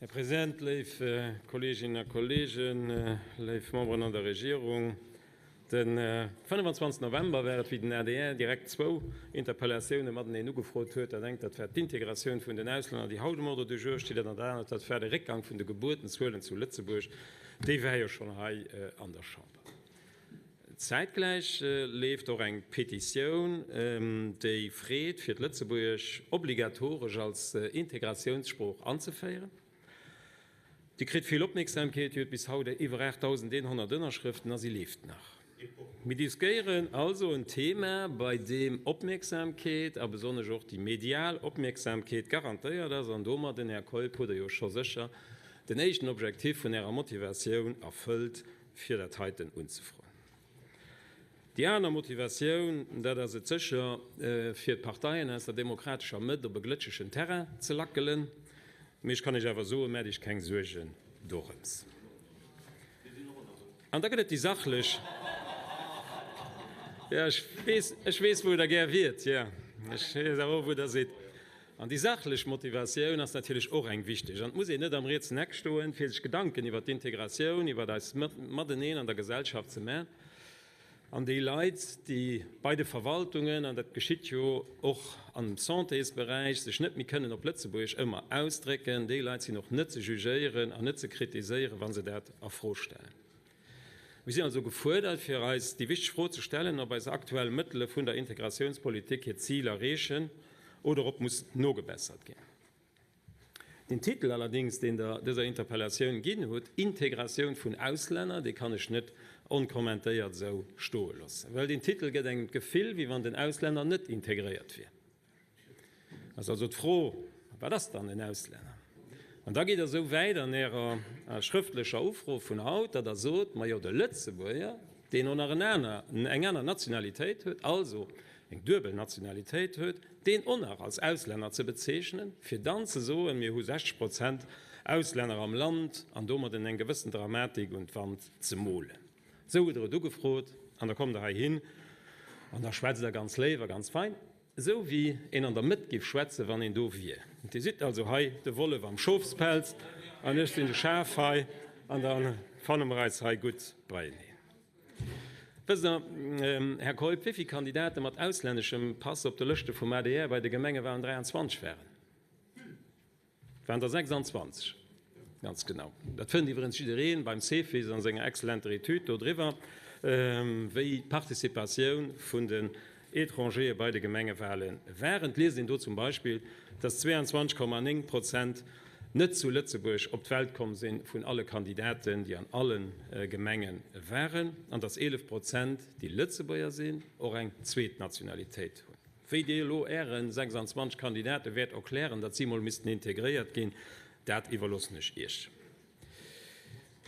Här President, léif Kolleeginnen a Kolleegen, léif Memberen an der Regierung, de 25 November war et, wéi den adr direkt zwou Interpellatiounen mateneen ugefrot huet. Dat engt, dat war d'Integratioun vun den Auslänner, déi haut um Ordre du jour steet, an dat anert, dat war de Réckgang vun de Gebuertenzuelen zu Lëtzebuerg. Déi war jo schonn hei an der Chamber. Zäitgläich leeft och eng Petitioun, déi freet, fir d'Lëtzebuergesch obligatoresch als Integratiounssprooch anzeféieren. Déi kritt vill Opmierksamkeet, déi huet bis haut iwwer 8.100 Ënnerschrëften a si leeft nach. Mir diskéieren also en Thema, bei deem Opmierksamkeet a besonnesch och déi medial Opmierksamkeet garantéiert ass. An domadden, Här Keup, hutt Der jo scho sécher den éischten Objectif vun Ärer Motivatioun erfëllt, fir dat heiten unzefroen. Déi aner Motivatioun, dat ass et sécher, fir d'Parteien aus der demokratescher Mëtt op e glëtschegen Terrain ze lackelen. Mee ech kann Iech awer soen, Maacht Iech keng Suergen dorëms. An da gëtt et déi sachlech. Jo, ech weess, ech weess, wou Der gär wiert. Jo, ech weess awer och, wou Der sidd. An déi sachlech Motivatioun ass natierlech och eng wichteg. An et muss een net am rietsen Eck stoen, fir sech Gedanken iwwert d'Integratioun, iwwert eist Mateneen an der Gesellschaft ze man. An déi Leit, déi bei de Verwaltungen, an dat geschitt jo och am Santésberäich, sech net méi kënnen op Lëtzebuergesch ëmmer ausdrécken, déi Leit sinn och net ze jugéieren an net ze kritiséieren, wa se dat a Fro stellen. Mir sinn also gefuerdert, fir eis déi wichteg Fro ze stellen, ob eis aktuell Mëttele vun der Integratiounspolitik hiert Zil erreechen oder ob muss nogebessert ginn. Den Titel allerdéngs, deen Der dëser Interpellatioun ginn hutt, Integratioun vun Auslänner, dee kann ech net onkommentéiert esou stoe loossen, well deen Titel gëtt engem d'Gefill, wéi wann den Auslänner net integréiert wier. Ass also d'Fro, Wat ass dann en Auslänner? An da gitt Der esou wäit an Ärer schrëftlecher Ufro vun haut, datt Der sot, Majo, de Lëtzebuerger, deen och nach en aner, eng aner Nationalitéit huet, also eng duebel Nationalitéit huet, deen och nach als Auslänner ze bezeechnen, fir dann ze soen, mir hu 60 Prozent Auslänner am Land an domadden eng gewëssen Dramatik un d'Wand ze molen. Esou hutt Der et ugefrot an da kommt Der heihin an da schwätzt Der ganz léif a ganz fein. Esou wéi een an der Mëtt giff schwätzen, wann een do wier. Dir sidd also hei de Wollef am Schofspelz an ech sinn de Schaf hei an da fanne mer eis hei gutt beieneen. Wësst Der, Här Keup, wéi vill Kandidate mat auslänneschem Pass op de Lëschte vum adr bei de Gemengewahlen 23 waren? Et waren der 26, ganz genau. Dat fënnt iwwerens jidderee beim Cefis a senger exzellenter Etüd do driwwer, wéi d'Participatioun vun den Étrangere bei de Gemengewale waren. Et liest een do zum Beispill, dass 22,9 Prozent net zu Lëtzebuerg op d'Welt komm sinn vun alle Kandidaten, déi an alle Gemenge waren, an dass 11 Prozent, déi Lëtzebuerger sinn, och eng zweet Nationalitéit hunn. Wéi Dir elo Ären 26 Kandidate wäert erklären, datt si mol missten integréiert ginn, dat iwwerloossen ech Iech.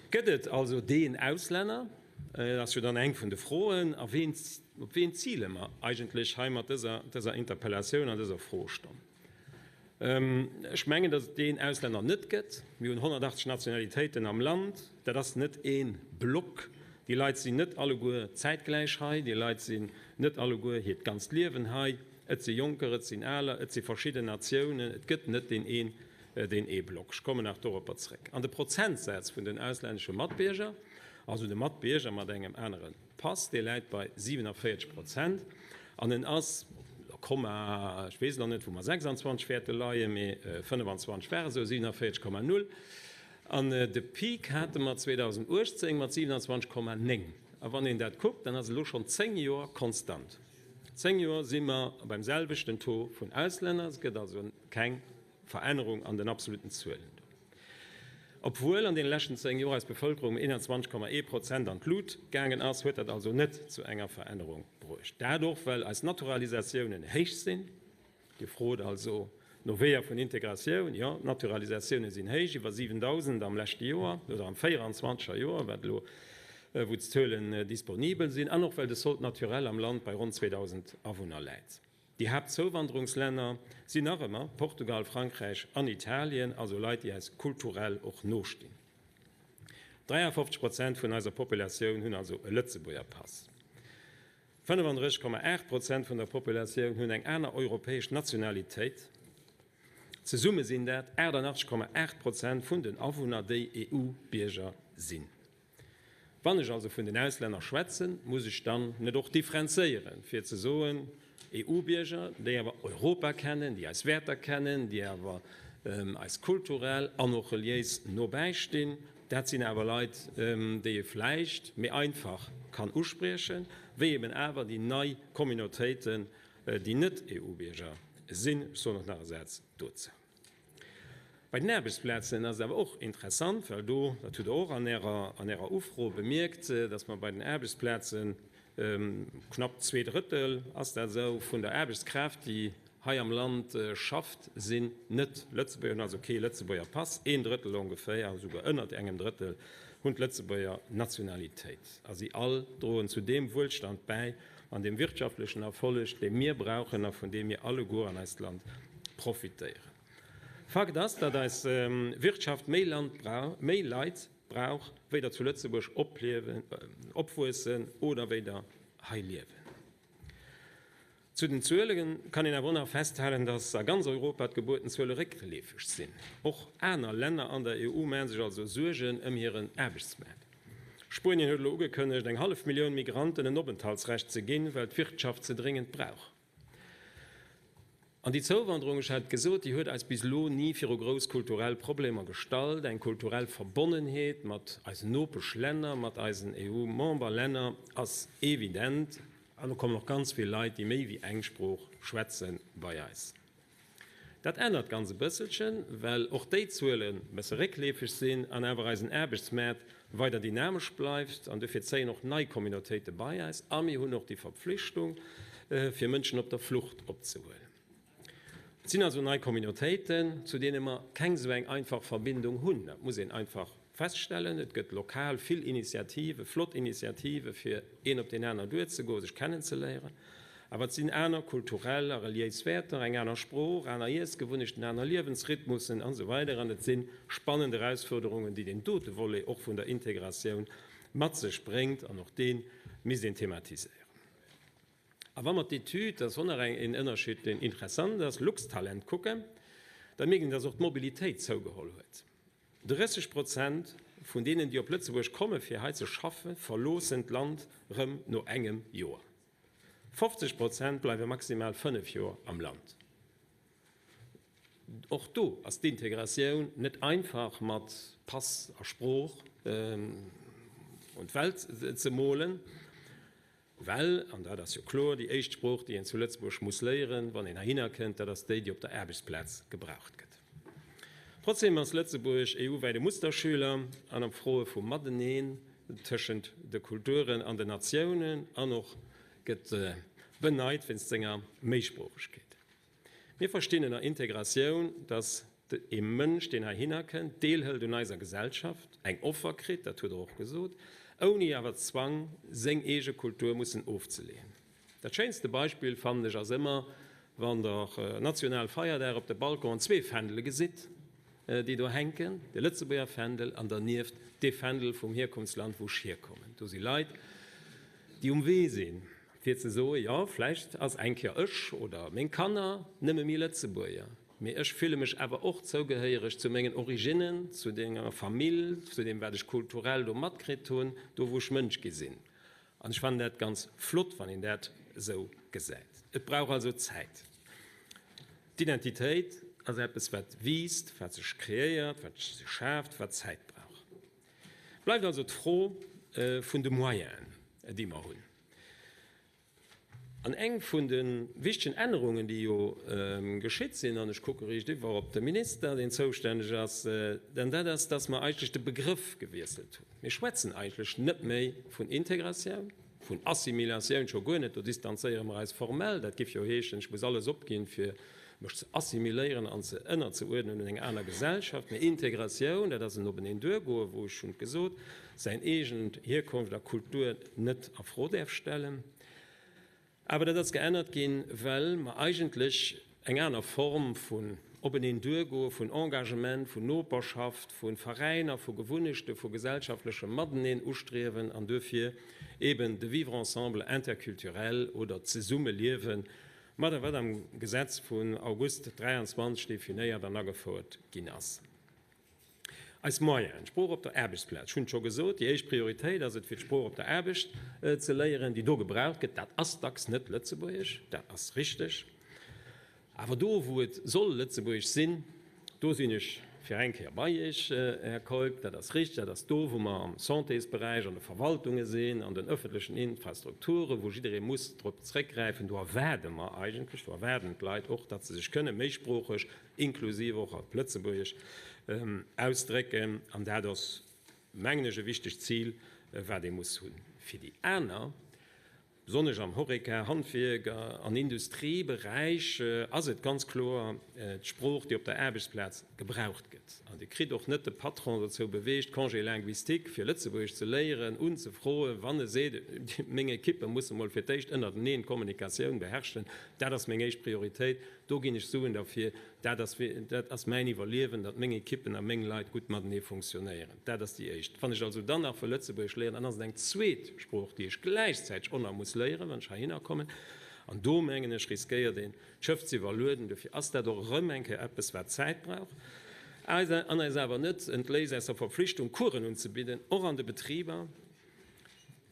Gëtt et also deen Auslänner? Dat ass jo dann eng vun de Froen. A ween, op ween zile mer eigentlech hei mat dëser, dëser Interpellatioun an dëser Froestonn? Ech mengen, datt et deen Auslänner net gëtt. Mir hunn 180 Nationalitéiten am Land. Dat ass net ee Block. Déi Leit sinn net alleguer zäitgläich hei. Déi Leit sinn net alleguer hiert ganzt Liewen hei. Et si Jonker, et sinn Aler, et si verschidden Natiounen. Et gëtt net deen een, deen ee Block. Ech kommen nach doropper zréck. An de Prozentsaz vun den auslännesche Matbierger, also de Matbierger mat engem anere Pass, dee läit bei 47 Prozent an en ass, Komma, ech weess elo net, wou mer 26 wäerte leien, mee 25 war esou, 47,0. An de Peak hate mer 2018 mat 27,9. A wann een dat kuckt, dann ass et elo schonn zéng Joer konstant. Zéng Joer si mer beim selwechten Taux vun Auslänner. Et gëtt also keng Verännerung an den absoluten Zuelen do. Obwuel an deene leschten 10 Joer eis Bevëlkerung ëm 21,1 Prozent an d'Lut gaangen ass, huet dat also net zu enger Verännerung bruecht. Dat och, well eis Naturalisatiounen héich sinn. Dir frot also no Weeër vun Integratioun. Jo, d'Naturalisatiounen sinn héich, iwwer 7.000 am leschte Joer oder am 24er Joer, wat elo, wou d'Zuelen disponibel sinn, an och well de Solde naturel am Land bei ronn 2.000 Awunner läit. Déi Haaptzouwanderungslänner sinn nach ëmmer Portugal, Frankräich an Italien, also Leit, déi eis kulturell och nostinn. 53 Prozent vun eiser Populatioun hunn also e Lëtzebuerger Pass. 35,8 Prozent vun der Populatioun hunn eng aner europäesch Nationalitéit. Zesumme sinn dat 88,8 Prozent vun den Awunner, déi EU-Bierger sinn. Wann ech also vun den Auslänner schwätzen, muss ech dann net och differenzéieren, fir ze soen, EU-Bierger, déi awer Europa kennen, déi eis Wäerter kennen, déi awer eis kulturell an och reliéis no bäistinn, dat sinn awer Leit, déi ee vläicht méi einfach kann uspriechen, wéi eben awer déi nei Communautéiten, déi net EU-Bierger sinn. Ech soen och nach e Saz dozou. Bei den Aarbechtsplazen ass et awer och interessant, well do, dat hutt Der och an Ärer, an Ärer Ufro bemierkt, dass mer bei den Aarbechtsplazen, knapp zweedrëttel ass dat esou, vun der Aarbechtskraaft, déi hei am Land schafft, sinn net Lëtzebuerger, hunn also kee Lëtzebuerger Pass. Een Drëttel ongeféier, esouguer ënnert engem Drëttel, hunn d'Lëtzebuerger Nationalitéit. A si all droen zu deem Wuelstand bäi an deem wirtschaftlechen Erfolleg, dee mir brauchen a vun deem mir alleguer an eist Land profitéieren. Fakt ass, datt eis Wirtschaft méi Land, méi Leit brauch, wéi der zu Lëtzebuerg opliewen, opwuessen oder wéi der hei liewen. Zu den Zuele kann een awer och nach festhalen, datt a ganz Europa d'Gebuertenzuele réckleefeg sinn. Och aner Länner an der EU maache sech also Suergen ëm hiren Aarbechtsmaart. Spuenien huet elo ugekënnegt, eng hallef Millioun Migranten en Openthaltsrecht ze ginn, well d'Wirtschaft se dréngend brauch. An déi Zouwanderung, ech hat et gesot, déi huet eis bis elo ni viru grouss kulturell Problemer gestallt. Eng kulturell Verbonnenheet mat eisen Nopeschlänner, mat eisen EU-Memberlänner ass evident. An do kommen och ganz vill Leit, déi méi wéi eng Sprooch schwätzen, bei eis. Dat ännert ganz e bësselchen, well och déi Zuelen e bësse réckleefeg sinn an awer eisen Aarbechtsmaart weider dynamesch bleift. An dofir zéien och nei Communautéite bei eis a mir hunn och déi Verpflichtung, fir Mënschen op der Flucht opzehuelen. Et sinn also nei Communautéiten, zu deene mer keng esou eng einfach Verbindung hunn. Dat muss een einfach feststellen. Et gëtt lokal vill Initiative, flott Initiative fir een op deen aner duerzegoen, sech kennenzeléieren. Awer et sinn aner kulturell a reliéis Wäerter, eng aner Sprooch, aner Iessgewunnechten, aner Liewensrhythmussen an esou weider An et si spannend Erausfuerderungen, déi deen dote Volet och vun der Integratioun mat sech bréngt. An och dee misst een thematiséieren. A wa mer d'Etüd, dat ass och nach een Ënnerscheed, deen interessant ass, Luxtalent kucken, da mierkt een, dass och d'Mobilitéit zougeholl huet. 30 Prozent vun deenen, déi op Lëtzebuerg komme fir hei ze schaffen, verloossen d'Land rëm no engem Joer. 50 Prozent bleiwe maximal 5 Joer am Land. Och do ass d'Integratioun net einfach mat Pass a Sprooch un d'Welt ze molen. Well, an dat ass jo kloer, déi éischt Sprooch, déi een zu Lëtzebuerg muss léieren, wann een heihinner kënnt, dat ass déi, déi op der Aarbechtsplaz gebraucht gëtt. Trotzdem ass Lëtzebuerg EU-wäit e Musterschüler an a Froe vu Mateneen tëschent de Kulturen an den Natiounen an och gëtt beneit wéinst senger Méisproochegkeet. Mir verstinn ënner Integratioun, dass ee Mënsch, deen heihinner kënnt, deelhëlt un eiser Gesellschaft, eng Offer kritt, dat hutt Der och gesot, ouni awer Zwang seng eege Kultur mussen ofzeleeën. Dat schéinste Beispill, fannen ech, ass ëmmer, wann Der national Feierdag op de Balconen zwee Fändele gesitt, déi do hänken, de Lëtzebuerger Fändel an dernieft dee Fändel vum Hierkunftsland, wou ech hierkommen. Do si Leit, déi um Wee sinn, fir ze soen, jo, vläicht ass eng Kéier ech oder meng Kanner nëmme méi Lëtzebuerger, mee ech fille mech awer och zougehéiereg zu mengen Originnen, zu denger Famill, zu deem, wat ech kulturell do matkritt hunn, do wou ech Mënsch gi sinn. An ech fannen dat ganz flott, wann een dat esou gesäit. Et brauch also Zäit. D'Identitéit ass eppes, wat wiisst, wat sech kreéiert, wat sech schaaft, wat Zäit brauch. Bleift also d'Fro vun de Moyenen, déi mer hunn. An eng vun de wichtegen Ännerungen, déi jo geschitt sinn, an ech kucke riicht iwwer op de Minister, deen zoustänneg ass, dann dat ass, dass mer eigentlech de Begrëff gewiesselt hunn. Mir schwätzen eigentlech net méi vun Integratioun, vun Assimilatioun scho guer net, do distanzéiere mer eis formell, dat géif jo heeschen, ech muss alles opginn, fir mech ze assimiléieren an ze ënnerzeuerdnen un eng aner Gesellschaft. Mee Integratioun, dat ass en Openeenduergoen, wou, ech hunn et gesot, säin eegent Hierkonft a Kultur net a Fro däerf stellen. Awer dat ass geännert ginn, well mer eigentlech eng aner Form vun Openeenduergoen, vun Engagement, vun Noperschaft, vu Veräiner, vu Gewunnechte, vu gesellschaftlechem Mateneen ustriewen an duerfir eben de Vivre ensemble interculturel oder d'Zesummeliewen. mat wat am Gesetz vun August 23 definéiert an agefouert ginn ass. Eis Moyenen, d'Sprooch op der Aarbechtsplaz, ech hunn et scho gesot, déi éischt Prioritéit ass et, fir d'Sprooch op der Aarbecht ze léieren, déi do gebraucht gëtt. Dat ass dacks net Lëtzebuergesch, dat ass richteg. Awer do, wou et soll Lëtzebuergesch sinn, do sinn ech fir eng Kéier bei Iech, Här Keup, dat ass richteg, dat ass do, wou mer am Santésberäich, an de Verwaltunge sinn, an den öffentlechen Infrastrukturen, wou jidderee muss drop zréckgräifen. Do erwaarde mer eigentlech, do erwaarden d'Leit och, datt se sech kënne méisproocheg, inklusiv och op Lëtzebuergesch, ausdrécken. An dat ass, mengen ech, e wichtegt Zil, wat ee muss hunn. Fir déi aner Besonnesch am Horeca-, Handwierk an Industrieberäich ass et ganz kloer d'Sprooch, déi op der Aarbechtsplaz gebraucht gëtt. An Dir kritt och net de Patron dozou beweegt, Congé linguistique fir Lëtzebuergesch ze léieren unzefroen, wann e seet, Meng Ekippe musse mol fir d'éischt ënnerteneen d'Kommunikatioun beherrschen, dat ass meng éischt Prioritéit, do ginn ech Suen derfir, dat ass, dat ass mäin Iwwerliewen, datt meng Ekippen a meng Leit gutt matenee funktionéieren. Dat ass déi éischt. Wann ech also dann nach wëll Lëtzebuergesch léieren, dann ass et eng zweet Sprooch, déi ech gläichzäiteg och nach muss léieren, wann ech heihinner kommen. An do, mengen ech, riskéiert een, d'Schëff ze iwwerlueden. Dofir ass dat och erëm eng Kéier eppes, wat Zäit brauch an eis awer net entléisst aus der Verpflichtung, Coursen unzebidden, och an de Betriber.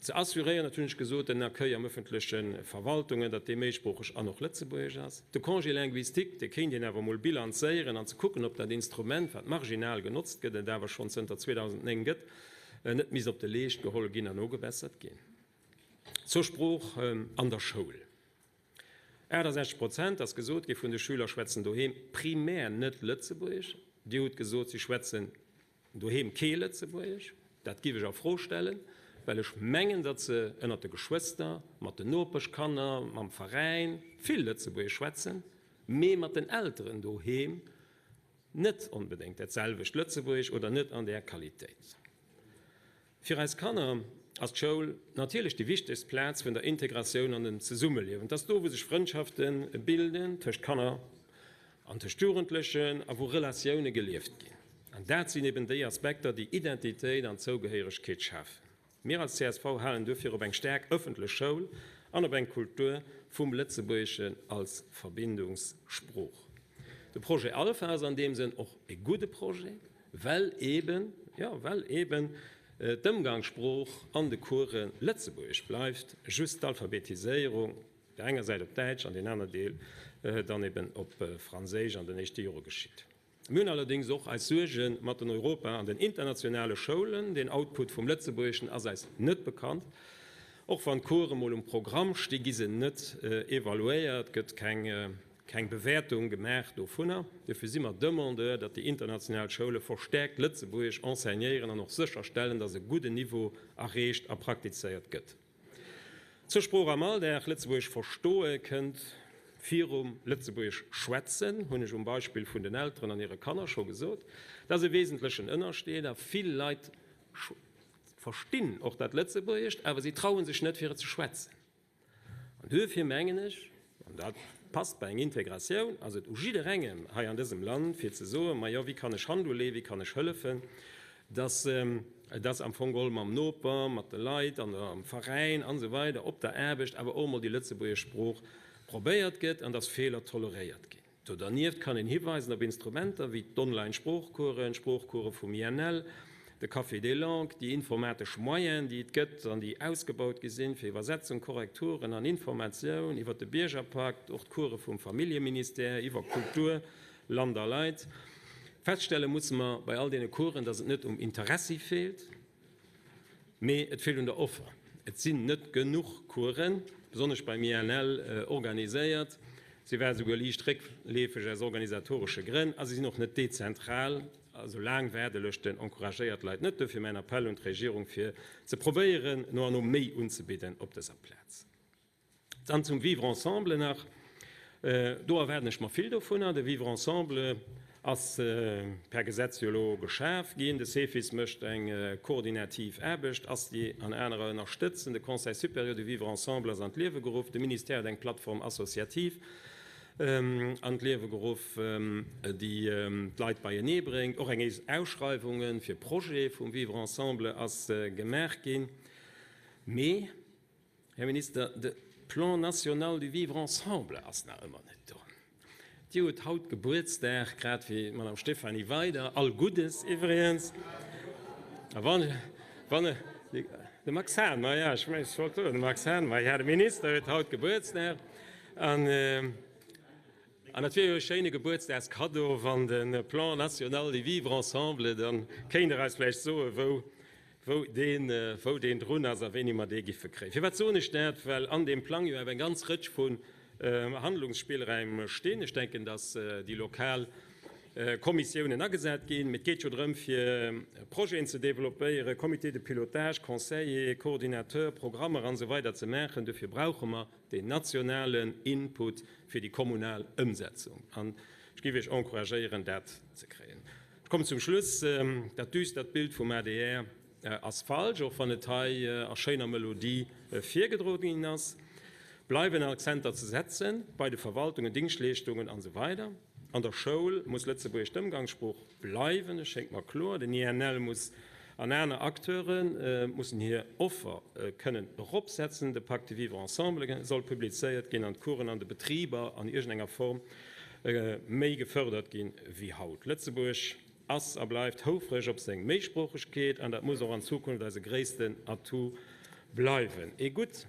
Ze assuréieren, dat hunn ech gesot, den Accueil am öffentleche Verwaltungen, datt dee méisproocheg an och lëtzebuergesch ass. De Congé linguistique, dee kéint een awer emol bilanzéieren an ze kucken, ob dat Instrument, wat marginal genotzt gëtt, et awer schonn zënter 2009 gëtt, net misst op de Leescht geholl ginn an nogebessert ginn. Zur Sprooch an der Schoul. 68 Prozent, ass gesot gi, vun de Schüler schwätzen doheem primär net Lëtzebuergesch. Dir hutt gesot, si schwätzen Doheem kee Lëtzebuergesch, dat giff ech a Fro stellen, well ech mengen, datt se ënnert de Geschwëster, mat den Nopeschkanner, mam Veräin vill Lëtzebuergesch schwätzen, mee mat den Elteren doheem net onbedéngt dat selwecht Lëtzebuergesch oder net an där Qualitéit. Fir eis Kanner ass d'Schoul natierlech déi wichtegst Plaz vun der Integratioun an dem Zesummeliewen. Et ass do, wou sech Frëndschafte bilden tëscht Kanner an tëscht Jugendlechen a wou Relatioune gelieft ginn. An dat sinn eben déi Aspekter, déi Identitéit an Zougehéieregkeet schafen. Mir als csv halen duerfir op eng staark ëffentlech Schoul an op eng Kultur vum Lëtzebuergeschen als Verbindungssprooch. De Projet Alpha ass an deem Sënn och e gudde Projet. Well eben, jo, well eben d'Ëmgangssprooch an de Course Lëtzebuergesch bleift, just d'Alphabetiséierung op der enger Säit op Däitsch an deen aner Deel dann eben op Franséisch an den éischte Jore geschitt. Mir hunn allerdéngs och eis Suerge mat den Europa an den internationale Schoulen. Den Output vum Lëtzebuergeschen ass eis net bekannt. Och wann d'Course mol um Programm sti gi se net evaluéiert, gëtt keng Keng Bewäertung gemaach dovunner. Duerfir si mer Demandeur, datt déi international Schoule verstärkt Lëtzebuergesch enseignéieren an och sécherstellen, datt e gudden Niveau erreecht a praktizéiert gëtt. Zur Sprooch am Alldag, Lëtzebuergesch verstoe kënnt virum Lëtzebuergesch schwätzen, hunn ech um Beispill vun den Elteren an hire Kanner scho gesot. Dat ass e wesentlechen Ënnersteed a vill Leit verstinn och dat Lëtzebuergescht, awer si traue sech net, fir et ze schwätzen. An duerfir mengen ech, an dat passt bei eng Integratioun, ass et u jidderengem hei an dësem Land, fir ze soen, Majo, wéi kann ech Hand uleeën, wéi kann ech hëllefen, dass, dass am Fong geholl mam Noper, mat de Leit an der, am Veräin an esou weider, op der Aarbecht awer och emol déi lëtzebuergesch Sprooch probéiert gëtt an dass Feeler toleréiert ginn. Do dernieft kann een hiweisen op Instrumenter wéi d'Online-Sproochcoursen, d'Sproochcourse vum INL, de Café des langues, déi informatesch Moyenen, déi et gëtt an déi ausgebaut gi sinn, fir Iwwersetzung, Korrekturen an Informatioun iwwer de Biergerpakt, och d'Course vum Familljeministère iwwer Kultur, Land a Leit. Feststelle musse mer bei all deene Coursen, dass et net um Interessi feelt, Mee et feelt un der Offer. Et sinn net genuch Coursen, besonnesch beim INL, organiséiert. Si ware souguer liicht réckleefeg aus organisatoresche Grënn a si sinn och net dezentral. Also laang Waardelëschten encouragéiert d'Leit net. Dofir mäin Appell un d'Regierung, fir ze probéieren, no an no méi unzebidden op dëser Plaz. Dann zum Vivre ensemble nach. Do erwaarden ech mer vill dovunner. De Vivre ensemble ass per Gesetz jo elo geschaf ginn. De Cefis mécht eng koordinativ Aarbecht, ASTI an anerer ënnerstëtzen. De Conseil supérieur du vivre ensemble ass an d'Liewe geruff. De Ministère huet eng Plateforme associative an d'Liewe geruff, déi d'Leit beienee bréngt. Och eng éischt Ausschreiwunge fir Projete vum Vivre ensemble ass gemaach ginn. Mee Här Minister, de. Plan national du vivre ensemble ass nach ëmmer net do. Dir hutt haut Gebuertsdag, grad wéi d'Madame Stéphanie Weider. All Guddes iwwregens. A wann, wann, de Max Hahn, ma ja, ech wollt soen, de Max Hahn, ma ja, de Minister huet haut Gebuertsdag. An, an et wier jo e schéine Gebuertsdagskaddo, wann de Plan national du vivre ensemble, da kéint Der eis vläicht soen, wou, wou deen, wou deen drun ass a wéini mer dee giffe kréien. Firwat soen ech dat? Well an deem Plang jo awer eng ganz Rëtsch vu Handlungsspillräim stinn. Ech denken, datt déi lokal Kommissiounen agesat ginn, mee et geet jo drëm, fir Projeten ze developpéieren, Comités de pilotage, Conseillers, Coordinateurs, Programmer an esou weider ze maachen. Dofir brauche mer deen nationalen Input fir déi kommunal Ëmsetzung. An ech géif Iech encouragéieren, dat ze kréien. Ech kommen zum Schluss. Dat düstert Bild vum adr ass falsch, och wann et hei a schéiner Melodie virgedroe ginn ass. Bleiwen Akzenter ze setzen bei de Verwaltungen, Dingschtleeschtungen an esou weider. An der Schoul muss Lëtzebuergesch d'Ëmgangssprooch bleiwen, dat schéngt mer kloer. Den INL muss an aner Acteure mussen hir Offer kënnen eropsetzen. De Pacte du vivre ensemble soll publizéiert ginn an d'Coursen an de Betriber an iergendenger Form méi gefërdert ginn wéi haut. Lëtzebuerg ass a bleift houfreg op seng Méisproochegkeet an dat muss och an Zukunft eise gréissten Atout bleiwen. Ee gutt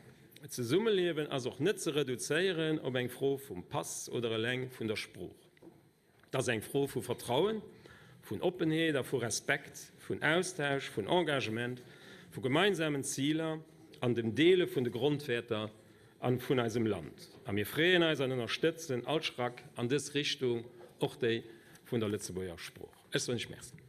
Zesummeliewen ass och net ze reduzéieren op eng Fro vum Pass oder eleng vun der Sprooch. Et ass eng Fro vu Vertrauen, vun Oppenheet a vu Respekt, vun Austausch, vun Engagement, vu gemeinsamen Ziler an dem Deele vun de Grondwäerter a vun eisem Land. A mir freeën eis an ënnerstëtzen all Schrack an dës Richtung, och déi vun der Lëtzebuerger Sprooch. Ech soen Iech Merci.